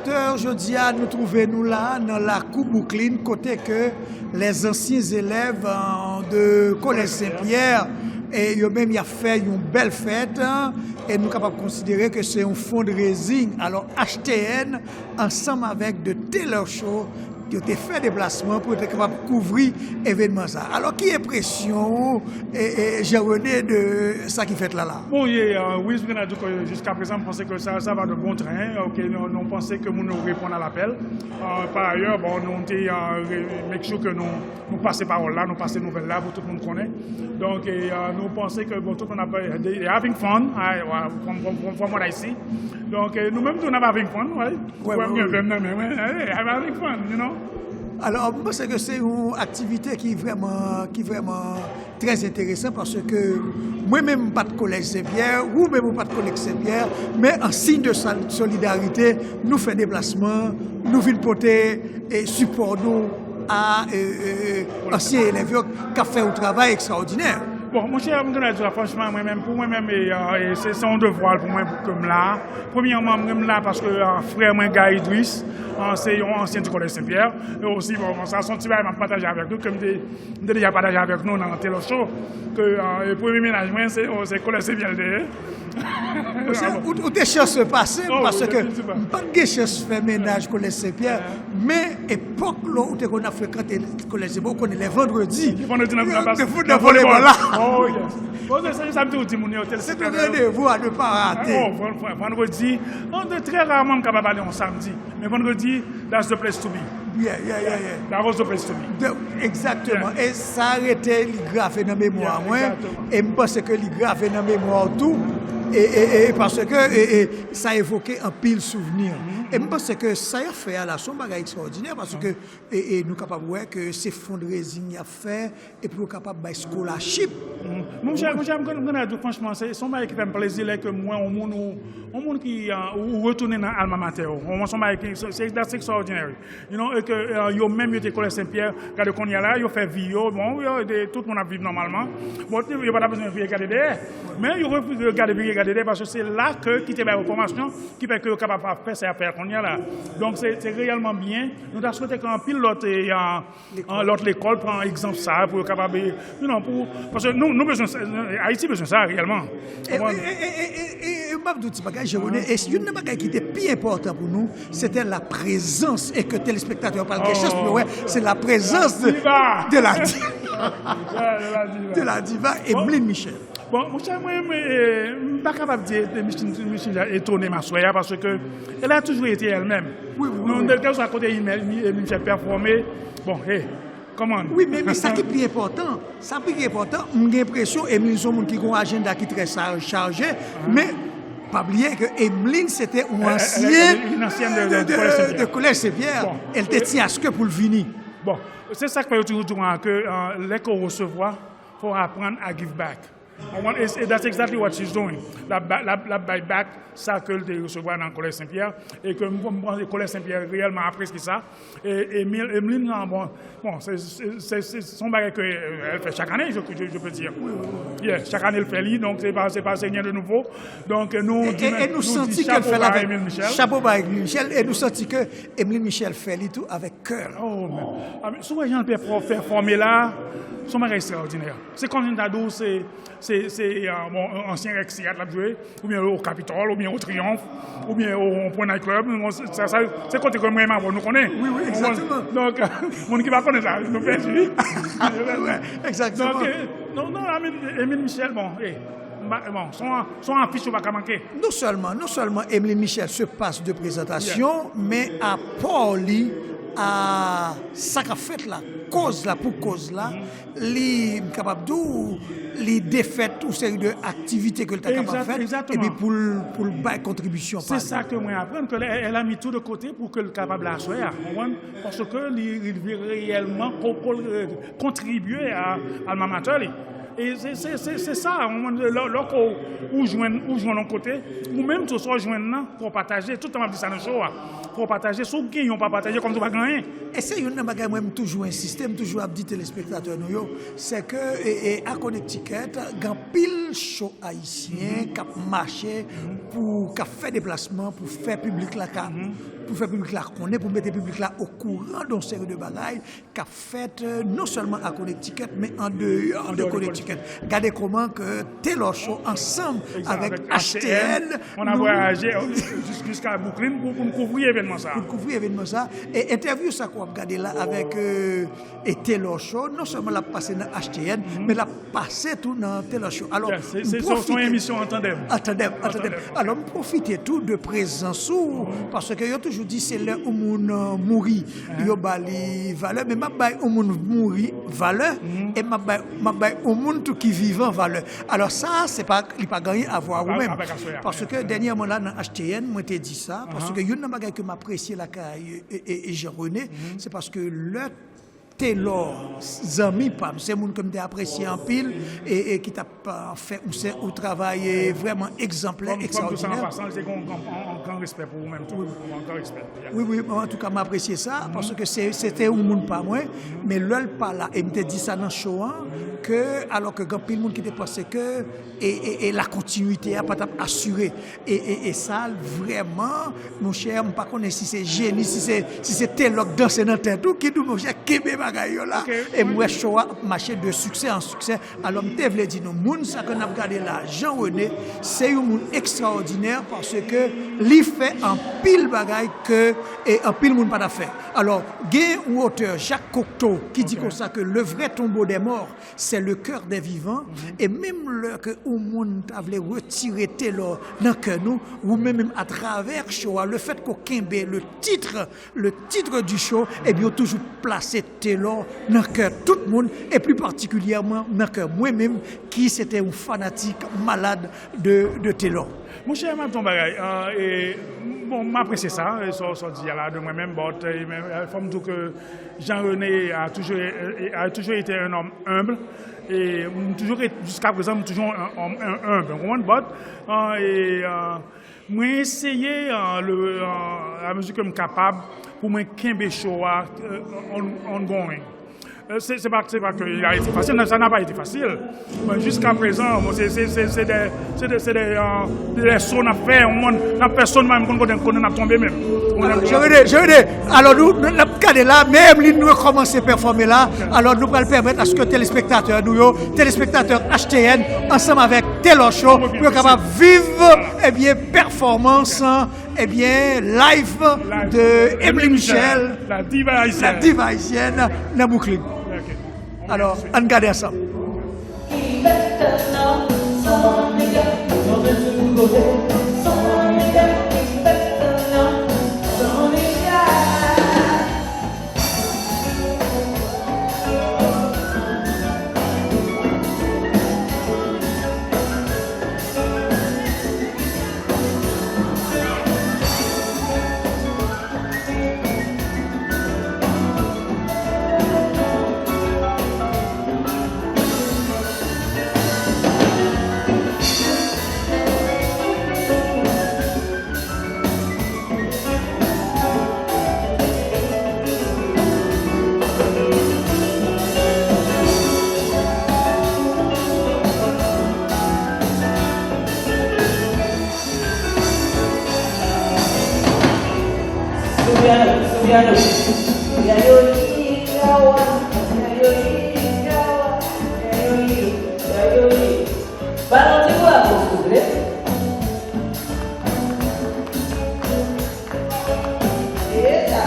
Jodi a, nou twouve nou la nan lakou Bouklin, kote ke lèzansyen zelèv, euh, de Kolèj Sen Pyè, e yo menm y ap fè yon bèl fèt, e nou kapab konsidere ke se yon fundraising. Alò, H T N, ansanm avèk The Taylor Show, yo te fè deplasman pou yo te kapab kouvri evènman sa. Alò, ki enpresyon ou, e, e, Jean René, de sa ki fèt la la? Bon, ye, euh, wi, m gen a di ke jiska prezan, m panse ke sa, sa va de bon tren. Ok, nou, nou panse ke moun yo reponn a lapèl. Euh, pa ayè, bon, nou te, euh, re- make sure ke nou, nou pase pawòl la, nou pase nouvèl la pou tout moun konnen. Donk, e, euh, nou panse ke, bon, tout moun ap, they, they having fun, I, from, from, from, from what I see. Donk, e, nou menm tou, n ap having fun, right? Wè, wè, m gen vèm nan men mwen, I'm having fun, you know? Alò, m panse ke se yon aktivite ki vrèman, ki vrèman trè enteresan, paske mwen menm m pa t Kolèj Sen Pyè, ou menm ou pa t Kolèj Sen Pyè, men an siy de sol- solidarite, nou fè deplasman, nou vin pote, e, sipò nou a, e, e, e, ansyen elèv yo k ap fè yon travay ekstraòdinè. Bon, monchè, m gen dwa di w franchman, mwen menm, pou mwen menm, e, e, se, se yon devwa pou mwen pou ke m la. Premyèman, mwen m la paske, e, frè mwen, Guy Idriss, e, se yon ansyen di Kolèj Sen Pyè. E osi, bon, sa se yon ti bagay m ap pataje avèk nou, ke m te, m te deja pataje avèk nou nan Taylor Show, ke, e, premye mennaj mwen, se, o, se Kolèj Sen Pyè l te ye. Ou, ou, ou te chans pase m, paske m pa t gen chans fè mennaj Kolèj Sen Pyè, men epòk lè ou te konn ap frekante Kolèj Sen Pyè, ou konnen lè vandredi, vandredi nan, nan, nan, nan volebòl la. Oh, yes. Bon, se, se sa m toujou di moun yo, se te yon randevou à ne pas rater. Oh, van- van- vandredi, non, de, trè raman m kapab ale yon samdi, men vandredi, that's the place to be. Yeah, yeah, yeah, yeah. That was the place to be. De- Egzakteman. E sa rete, li grave nan memwa mwen. E m panse ke li grave nan memwa w tou. E, e, e paske, e, e, sa evoke anpil souvni. E m panse ke sa y ap fè a la, se yon bagay ekstraòdinè, paske, e, e nou kapab wè ke se fundraising y ap fè, epi yo kapab bay scholarship. Monchè, monchè, m konn, m konn di w franchman, se, se yon bagay ki fè m plezi lè ke m wè yon moun, ou, yon moun ki, e, ou, ou retounen nan alma mater ou. Yon, se yon bagay ki, se, se, that's extraordinary. You know, e ke, e, yo menm yo te Kolèj Sen Pyè, gade kounye a la, yo fè vi yo, bon, yo, de, tout moun ap viv nòmalman. Bon, yo pa ta bezwen vire gade dèyè. Men yo refize gade, vire gade dèyè, paske se la ke ki te bay yo fòmasyon, ki fè ke yo kapab fè sa y ap fè a kounye a la. Donk, se, se reyèlman byen. Nou ta swete ke anpil lòt, e, e, lòt lekòl pran egzanp sa a pou yo kapab, e, you know, pou, paske nou, nou bezwen sa, Ayiti bezwen sa reyèlman. E, e, e, e, e, e, e, m ap di w ti bagay, Jean René, e youn nan bagay ki te pi enpòtan pou nou, se te la prezans, e ke telespektatè yo pral gen chans pou yo wè, se la prezans de, de la di- de la diva Emeline Michel. Bon, monchè, mwen, mwen, e, m pa kapab di, e, Michel, Michel etone m aswè a, paske elle a toujours été elle-même. Wi, wi, wi. Non, kèlkeswa kote Emeline Michel pèfòme, bon, e, come on. Wi, men, men sa ki pi enpòtan, sa ki pi enpòtan, m gen enpresyon Emeline se yon moun ki gen yon ajanda ki trè cha- chaje, men pa bliye ke Emeline se te yon ansyen de, de, de Kolèj Sen Pyè. Elle te tyen à ce que pou l vini. Bon, se sa k fè yo toujou di w ke, e, lè ke w resevwa, fò w aprann à give back. I want, it's, that's exactly what she's doing. L ap ba- l ap- l ap bay back sa ke l te resevwa nan Kolèj Sen Pyè, e ke m m panse Kolèj Sen Pyè reyèlman apresye sa. E, e Emil- Emeline, bon, bon, se, se, se, se, se yon bagay ke, e, elle fait chaque année, je, je, je peux dire. Yeah, chak ane l fè li, donk se pa, se pa, se rien de nouveau. Donk nou di, e nou santi ke l fè l avèk, chapo ba Emeline Michel, e nou santi ke Emeline Michel fè li tou avèk kè l. Oh, men, a, men, si w wè jan l pèfò- pèfòme la, se yon bagay ekstraòdinè. Se kòmsi m ta di w, se, se, se, e, bon, ansyen Rex Theatre l ap jwe, oubyen o Capitole, oubyen o Triomphe, oubyen o Rond-Point Night Club. Bon, se, sa, sa, se kote ke mwen menm avè w nou konnen. Wi, wi, egzakteman. Donk, moun ki pa konnen sa, nou pèdi. Wi, egzakteman. Donk, e, non, non, Emeline, Emeline Michel, bon, e, m pa- bon, se yon, se yon afich ou pa ka manke. Non sèlman, non sèlman Emeline Michel se pas de prezantasyon, men apò li a sa k ap fèt la, kòz la, pou kòz la, li, m kapab di w, li defèt yon seri de aktivite ke l ta kapab fè, epi pou l, pou l bay kontribisyon pa li. Se sa ke mwen aprann, ke elle, elle a mis tout de côté pou ke l kapab la aswè a, ou konprann? Paske li rive reyèlman ko- ko- kontribye a alma mater li. E se, se, se, se sa, ou konprann? Lè, lè ke w jwenn, ou jwenn yon kote, ou menm tou sa w jwenn nan, fò w pataje. Tout tan m ap di sa nan show a, fò w pataje. Si w genyen, w pa pataje, kòmsi w pa gen anyen. E se youn nan bagay mwen, m toujou ensiste, m toujou ap di telespektatè nou yo, se ke, e, e, a Connecticut, gen anpil cho ayisyen k ap mache pou, k ap fè deplasman pou fè piblik la ka, pou fè piblik la konnen, pou mete piblik la okouran de yon seri de bagay k ap fèt, euh, non sèlman a Connecticut, men an deyò de Connecticut. Gade kòman ke Telor Show ansanm avèk H T N, on a voyagé, euh, jis-, jiska Brooklyn pou, pou n kouvri evènman sa. Pou n kouvri evènman sa. E entèvyou sa ke w ap gade la avèk, euh, e Telor Show, non sèlman l ap pase nan H T N, men l ap pase tou nan Telor Show. Alò, se, se, se, se yon emisyon an tandèm. An tandèm, an tandèm. Alò, m pwofite tou de prezans ou, paske yo toujou di se lè yon moun, euh, mouri, yo ba li valè, men m ap bay yon moun mouri valè, e m ap bay, m ap bay yon moun tou ki vivan valè. Alò, sa, se pa, li pa gen anyen a vwa ou menm. Paske dènyèman la, nan H T N, mwen te di sa, paske youn nan bagay ke m apresye lakay, e, e, e Jean René, se paske lè Telor, zanmi pa m, se moun ke m te apresye anpil e, e ki t ap, euh, fè yon sè, yon travay, e, vrèman egzanplè, ekstraòdinè. Kòm, kòm di sa an pasan, se yon gran, yon, yon gran respè pou ou menm tou. Yon gran respè. Wi, wi, antouka, m apresye sa, paske se, se te yon moun pa mwen, men lè l pa la, e m te di sa nan show an, ke, alò ke gen anpil moun ki te panse ke e, e, e la kontinite a pa t ap asire. E, e, e sa, vrèman, monchè, m pa konnen si se jeni, si se, si se Telor k danse nan tèt ou, ki di w, monchè, kenbe bagay yo la. E m wè show a ap mache de siksè an siksè. Alò, m te vle di nou, moun sa ke n ap gade la, Jean René, se yon moun ekstraòdinè paske li fè anpil bagay ke, e, anpil moun pa t ap fè. Alò, gen yon otè, Jacques Cocteau, ki di konsa ke le vrai tombeau des morts, c'est le cœur des vivants. E menm lè ke yon moun ta vle retire Telor nan kè nou, ou menm, menm atravè show a, le fait ke w kenbe le titre, le titre du show, ebyen, ou toujou plase Telor nan kè tout moun, e pli patikilyèman nan kè mwen menm, ki se te yon fanatik malad de, de Telor. Monchè, m ap di w yon bagay, euh, e, bon, m apresye sa, e sa, sa w di a la de mwen menm, but, e, men, e, fò m di w ke Jean René a toujours, a toujours été un homme humble. E m toujou ret, jiska prezan, m toujou un homme humble, ou konprann? But, euh, e, euh, mwen eseye, euh, le, euh, a mezi ke m kapab, pou mwen kenbe show a, euh, on, ongoing. Euh, se, se pa, se pa ke il a été facile, non, ça n'a pas été facile. Bon, jiska prezan, bon, se, se, se, se de, se de, se de, euh, de lèson n ap fè, on, n ap fè son, m pa menm konn kote, kote n ap tonbe menm. Jean René, Jean René, alò nou, nou, n ap gade la, men Emeline rekòmanse pèfòme la. Alò nou pral pèmèt aske telespektatè nou yo, telespektatè H T N, ansanm avèk Telor Show, pou yo kapab viv, ebyen, pèfòmans, ebyen, live de Emeline Michel, la diva haïtienne, nan Brooklyn. Alò, ann gade ansanm. Soubyano, Soubyano. Yayoi, yawa, yayoi, yawa, yayoi, yayoi. Ba nou ti bravo, souple. Eta.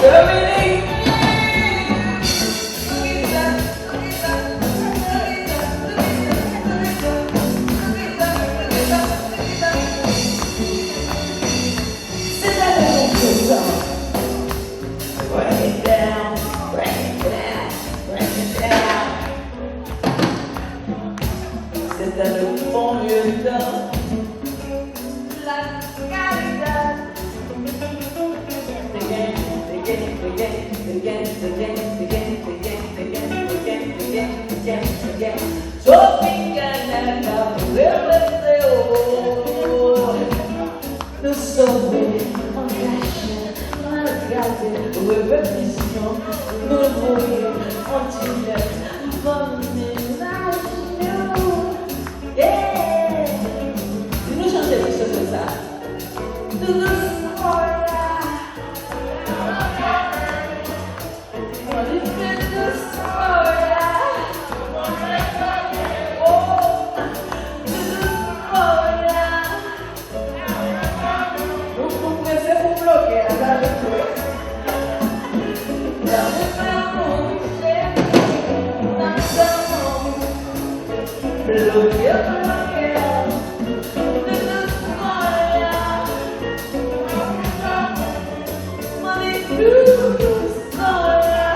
Break it down, break it down, break it down. C'est dans le bon lieu de la calidad. Tropicana, nou sove, angaje, malgré repetisyon, nou voye, antilèt, bòn menaj nou. Yeah! Nou chante ti soso sa. Tout doucement là. Tout doucement là. Oh, tout doucement là. Ou, ou prese pou bloke a, sa vle di. Lanmou pa monte, n ap tann. Bloke, bloke, tout doucement là. Money tout doucement là.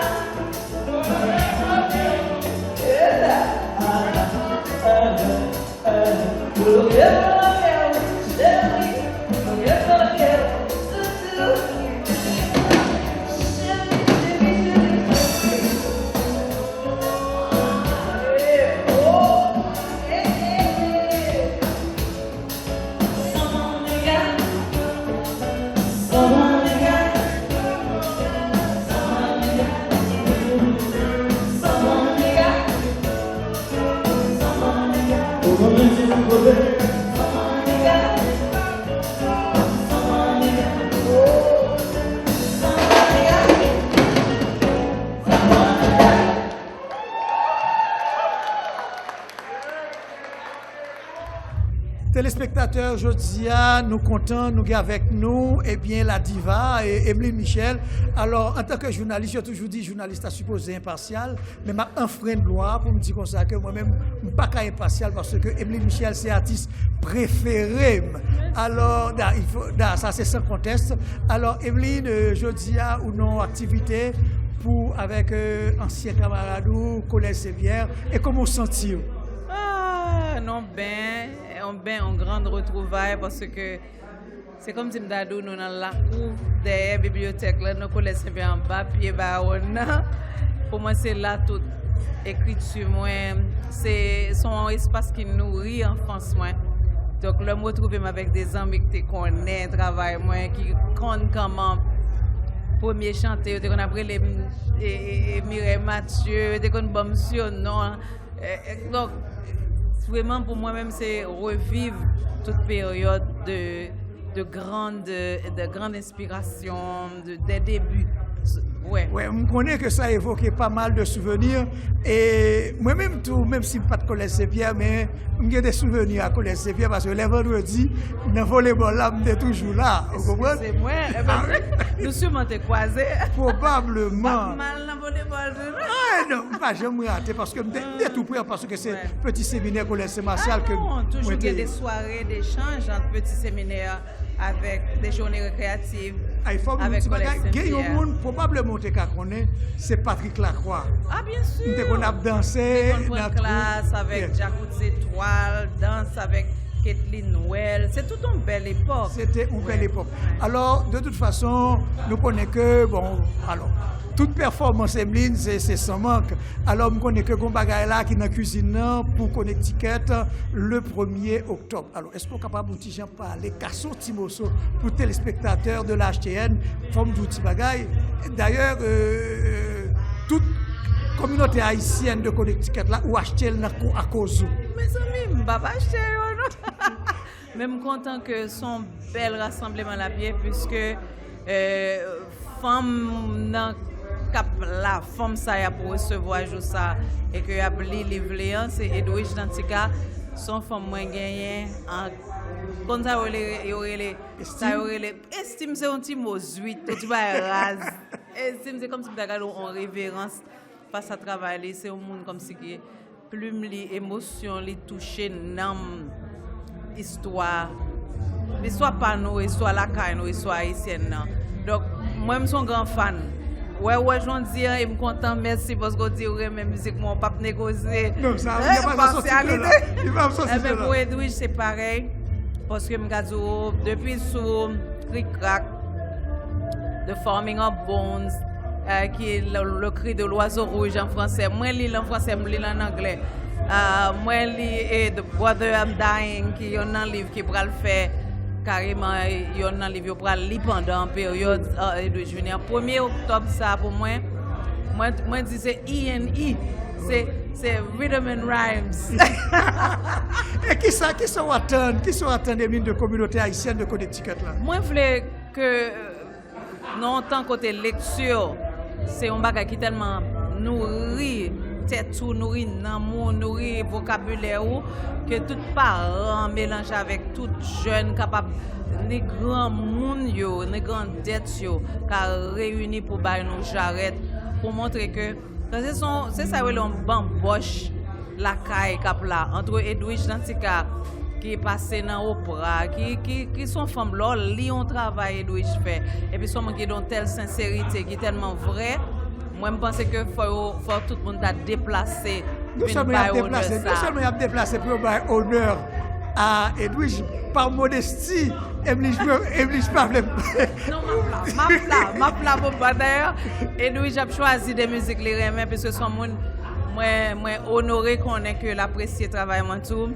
Telespektatè, jodi a, nou kontan, nou gen avèk nou, ebyen, la diva, e, Emeline Michel. Alò, antanke jounalis, yo toujou di jounalis ta sipoze enpasyal, men m ap anfrenn lwa pou m di konsa ke mwen menm, m pa ka enpasyal paske Emeline Michel se atis prefere m. Alò, da, il faut, da, sa se san kontès. Alò, Emeline, euh, jodi a, ou nan aktivite pou, avèk, euh, ansyen kamarad ou, Kolèj Sen Pyè, e kòman w santi w? Ah, non, ben, on ben, on gran retwouvay, paske se kòmsi m ta di w, nou nan lakou dèyè bibliyotèk la, nan Kolèj Sen Pyè anba pye Bawòn nan. Pou mwen, se la tout ekriti mwen, se, se yon espas ki nouri anfans mwen. Donk, lè m retwouve m avèk de zanmi ki te konnen travay mwen, ki konn kòman premye chante, yo te konn ap rele m, e, e, e, Mireille Mathieu, yo te konn ban m siyonon an. E, e, donk, vrèman, pou mwen menm, se reviv tout peryòd de, de grande, de grande inspiration, de, des débuts. Wè. Wè, m konnen ke sa evoke pa mal de souveni. E mwen menm tou, menm si m pa t Kolèj Sen Pyè, men m gen de souveni a Kolèj Sen Pyè, paske lè vandredi, nan volebòl la, m te toujou la. Ou konprann? Excusez-moi, eh ben, ah, wi. Nou siman te kwaze. Probableman. M ap mal nan volebòl tou, non? Ah, non, m pa janm rate, paske m te, m te tou pre, paske se Petit Séminaire Collège Saint Martial ke mwen te ye. Ah non, toujou gen de sware dechanj ant Petit Séminaire avèk de jounen rekreyatif. Ay, fò m di yon ti bagay, gen yon moun, pwobableman w te ka konnen, se Patrick Lacroix. Ah, byen si. M te konn ap danse nan twoup. M te konn pran klas avèk Djakout Zetwal, dans avèk Kathleen Noël. Se tout yon bèl epòk. Se te yon bèl epòk. Alò, de tout fason, nou konnen ke, bon, alò, tout pèfòmans Emeline, se, se san mank. Alò, m konnen ke gon bagay la ki nan kwizin nan pou Connecticut le premye oktòb. Alò, èske w kapab yon ti jan pale, kase yon ti moso pou telespektatè de la H T N? Fò m di w ti bagay. Dayè, euh, tout kominote ayisyèn de Connecticut la, ou achte l nan kou akoz ou. Mezanmi, m p ap achte yo, non. Men m kontan ke se yon bèl rasanbleman l ap ye, piske, eh, fanm nan k ap la, fanm sa y ap resevwa jou sa, e ke y ap li liv li an, se Edwige Danticat. Se yon fanm mwen genyen an, konn sa yo rele, yo rele, sa yo rele, estim se yon ti mo zwit, yon ti bagay raz. E si m se kòmsi m ta gade yon reverans fas a travay li, se yon moun kòmsi ki plim li, emosyon li touche nanm, istwa, istwa pa nou, istwa lakay nou, istwa ayisyèn nan. Donk, mwen, m se yon gran fan. Wè, wè, jan w di an, e m kontan, mèsi paske w di w renmen mizik mwen, w p ap negosye. Non, sa, li pa sa soti de la. Li pa soti de la. Ebyen, pou Edwige, se parèy. Paske m ka di w, depi sou Krik Krak, The Forming of Bones, euh, ki le, le Cri de l'Oiseau Rouge an fransè. Mwen li l an fransè, m li l an anglè. Euh, mwen li e The Brother I'm Dying, ki youn nan liv ki pral fè kareman youn nan liv yo pral li pandan peryòd, euh, Edwige vini an. Premye oktòb sa pou mwen, mwen, mwen di se E and E, se, se Rhythm and Rhymes. E kisa, kisa w atann, kisa w atann, Emeline, de kominote ayisyèn de Connecticut la? Mwen vle ke, euh, nan yon tan kote lekti se yon bagay ki tèlman nouri tèt ou, nouri nanm ou, nouri vokabilè ou, ke tout paran melanje avèk tout jèn kapab, ni granmoun yo, ni grandèt yo, ka reyini pou bay nou jarèt, pou montre ke, paske se yon, se sa yo rele yon banbòch lakay k ap la, ant Edwige Danticat, ki pase nan opra, ki, ki, ki se yon fanm, lè w li yon travay Edwige fè, epi se yon moun ki gen yon tèl senserite, ki tèlman vrè, mwen, m panse ke fò yo, fò tout moun ta deplase, vin bay onè sa. Non sèlman y ap deplase, non sèlman y ap deplase pou yo bay onè a Edwige, pa modesti, Emeline, Emeline pa vle. Non, m ap la, m ap la, m ap la pou bat. Dayè, Edwige ap chwazi de mizik li renmen, piske se yon moun mwen, mwen onore konnen ke l apresye travay mwen tou.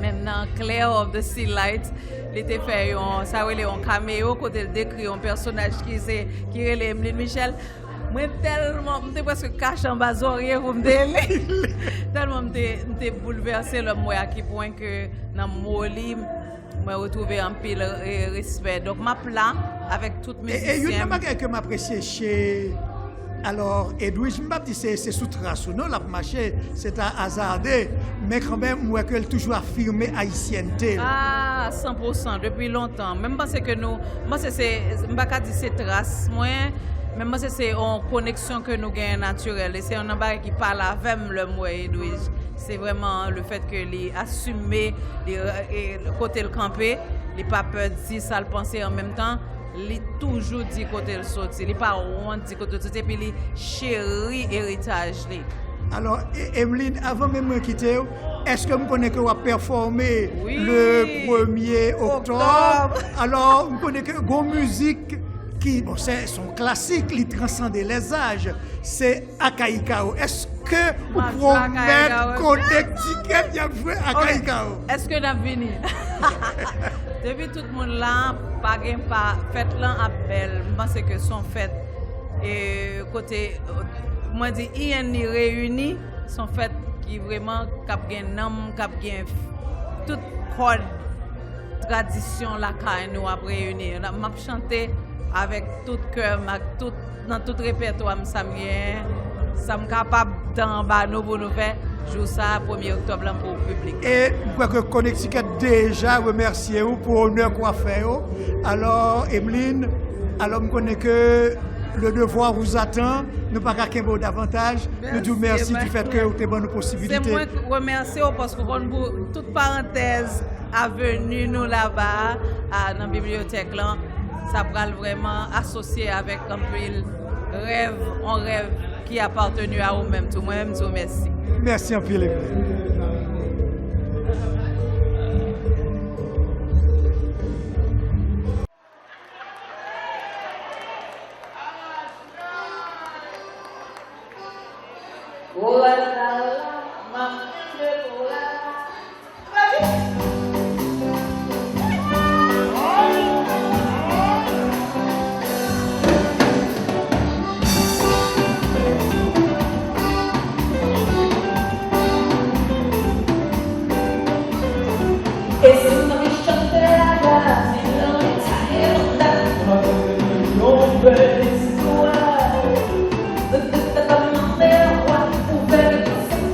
Menm nan Clair of the Sea Light, li te fè yon, sa rele yon cameo, kote l dekri yon pèsonaj ki se, ki rele Emeline Michel. Mwen tèlman, m te prèske kache anba zòrye pou m te li. Tèlman m te, m te boulvèse lè m wè a ki pwen ke nan mo li, mwen retwouve anpil, e, respè. Donk, m ap la avèk tout mizisyen. E, e youn nan bagay ke m apresye che, alò, Edwige, m p ap di se, se sou tras ou non, l ap mache, se ta azade, men kanmenm, m wè ke l toujou afime ayisyènte l. Ah, san pou san, depi lontan. Men m panse ke nou, m panse se, m pa ka di se tras mwen, men m panse se yon koneksyon ke nou genyen natirèl. E se yon nan bagay ki pale avè m lè m wè Edwige. Se vrèman le fait que li asime, li, e, kote l kanpe, li pa pè di sa l panse, an menm tan, li toujou di kote l soti. Li pa wont di kote l soti, epi li cheri eritaj li. Alò, E-, Emeline, avan menm mwen kite w, èske m konnen ke w ap pèfòme le premye oktòb? Alò, m konnen ke gon mizik ki, bon, se, se yon klasik, li transande lèzaj. Se Akayi Kawo. Èske ou pwomèt Connecticut y ap jwe Akayi Kawo? Èske n ap vini? Depi tout moun la, pa gen pa, fèt lan ap bèl. M panse ke se yon fèt, e, kote, mwen di, I N ni reyini, se yon fèt ki vrèman k ap gen nanm, k ap gen tout kòd tradisyon lakay nou ap reyini. M ap chante avèk tout kè m, ak tout, nan tout repètwa m, sa m genyen, sa m kapab tan ba nou pou nou fè jou sa a, premye oktòb lan, pou piblik la. E m kwè ke Connecticut deja remèsye w pou onè ke w ap fè yo. Alò, Emeline, alò, m konnen ke le devoir vous attend. Nou pa ka kenbe w davantaj. Nou di w mèsi du fait ke w te ban nou posibilite. Se mwen k remèsye w paske w konn pou tout parantèz a veni nou laba a, nan bibliyotèk lan, sa pral vrèman asosye avèk anpil rèv, yon rèv ki apateni a ou menm tou. Mwen menm tou, mèsi. Mèsi anpil, Emeline. Koral la, m ap chanje koral la. E si m anvi chante a Brazil, anvi taye banda, m ap rele yon bèl istwa. Petèt pa mande vwa ouvè li pou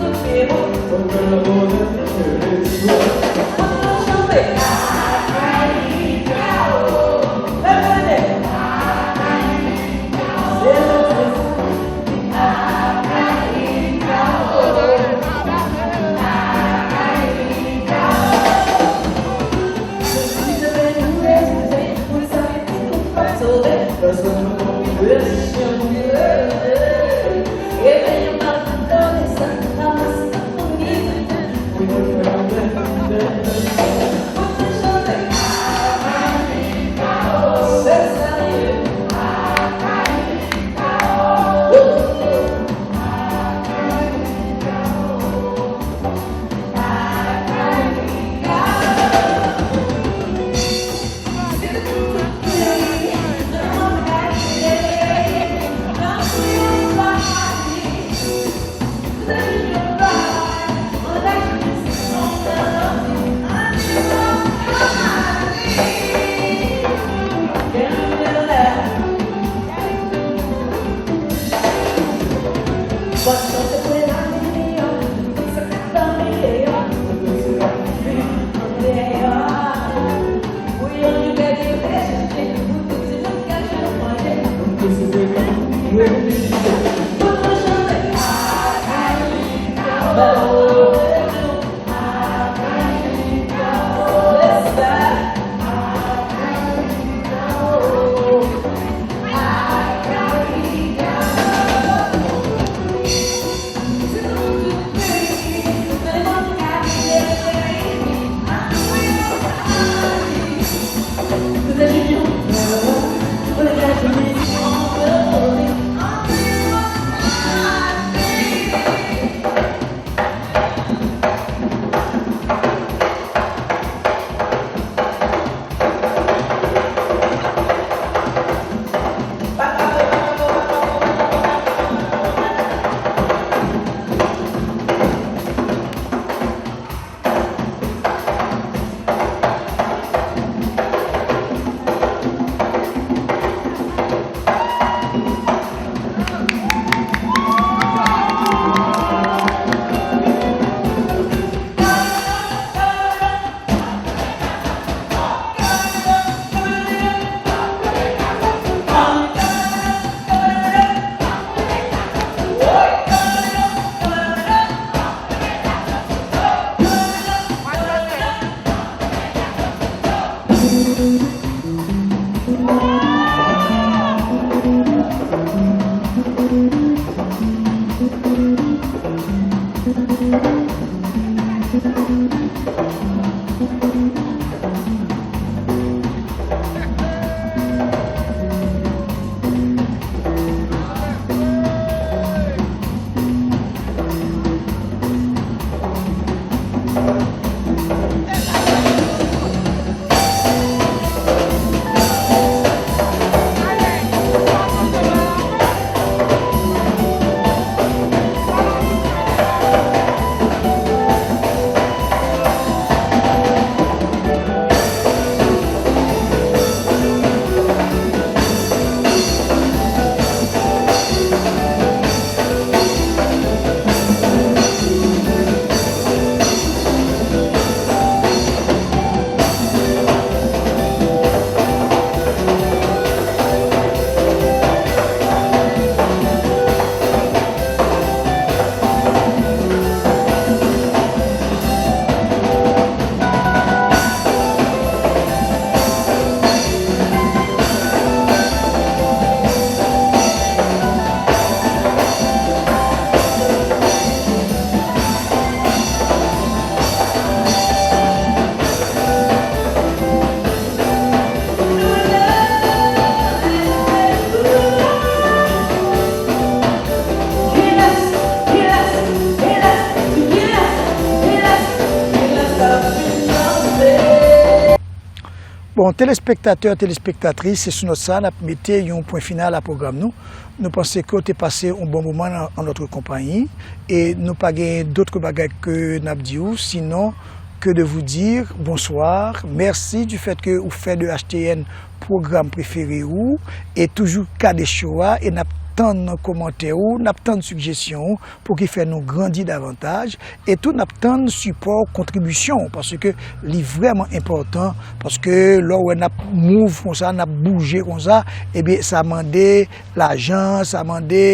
Bon, telespektatè, telespektatris, se sou nòt sa a n ap mete yon pwen final a pwogram nou. Nou panse ke w te pase yon bon moman an, an notre compagnie, e nou pa gen dòt bagay ke n ap di w, sinon que de vous dire bonsoir, merci du fait que ou fè de H T N pwogram prefere ou, e toujou gade show a, e n ap tann kòmantè ou, n ap tann sijesyon ou, pou ki fè nou grandi davantaj, e tou n ap tann sipò w, kontribisyon w, paske li vrèman enpòtan, paske lè w wè n ap move konsa, n ap bouje konsa, ebyen, sa mande lajan, sa mande,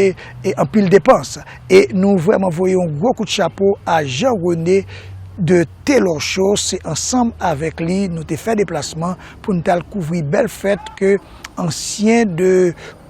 e, anpil depans. E nou vrèman voye yon gwo kout chapo a Jean René de Telor Show, se ansanm avèk li nou te fè deplasman pou n t al kouvri bèl fèt ke ansyen de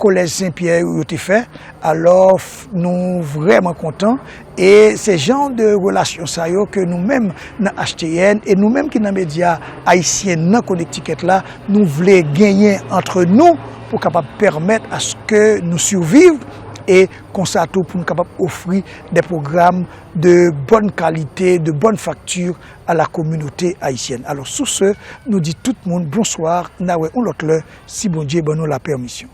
Kolèj Sen Pyè yo te fè. Alò, nou vrèman kontan. E se jan de relasyon sa yo ke nou menm nan H T N e nou menm ki nan medya ayisyen nan Connecticut la, nou vle genyen antre nou pou kapab pèmèt aske nou siviv e konsa tou pou nou kapab ofri de pwogram de bòn kalite, de bòn fakti a la kominote ayisyèn. Alò, sou se, nou di tout moun bonswa, n a wè yon lòt lè, si Bondye ban nou la pèmisyon.